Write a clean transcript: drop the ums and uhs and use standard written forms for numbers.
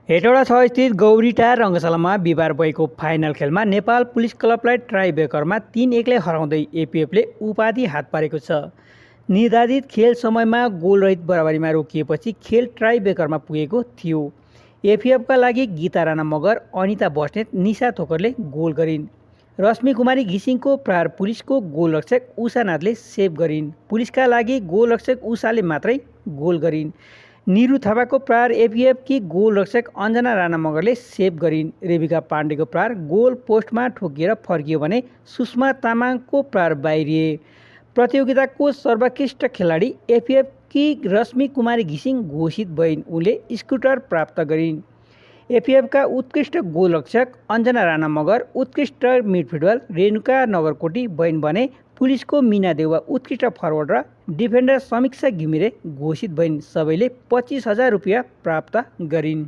हेटौडा 6 स्थित गौरीटार रङ्गशालामा बिहिबार भएको फाइनल खेलमा नेपाल पुलिस क्लबलाई ट्राइब्रेकरमा 3-1ले हराउँदै एपिएफले उपाधि हात पारेको छ। निर्धारित खेल समयमा गोलरहित बराबरीमा रोकिएपछि खेल ट्राइब्रेकरमा पुगेको थियो। एपिएफका लागि गीता राणा मगर, अनिता बस्नेत, निशा थोकरले गोल गरिन्। रश्मि कुमारी घिसिङको प्रहार पुलिसको गोलरक्षक उषानाथले सेभ गरिन्। पुलिसका लागि गोलरक्षक उषाले मात्रै गोल गरिन्। निरु थापाको प्रहार एपिएफकी गोलरक्षक अञ्जना राणा मगरले सेभ गरिन्। रेबिका पाण्डेको प्रहार गोल पोस्टमा ठोकिएर फर्कियो भने सुषमा तामाङको प्रहार बाहिरिए। प्रतियोगिताको सर्वोत्कृष्ट खेलाडी एपिएफकी रश्मि कुमारी घिसिङ घोषित भइन्। उनले स्कुटर प्राप्त गरिन्। एपिएफका उत्कृष्ट गोलरक्षक अञ्जना राणा मगर, उत्कृष्ट मिडफिल्डर रेणुका नगरकोटी भइन् भने पुलिसको मिना देउवा उत्कृष्ट फरवर्ड र डिफेन्डर समीक्षा घिमिरे घोषित भइन्। सबैले 25,000 रुपियाँ प्राप्त गरिन्।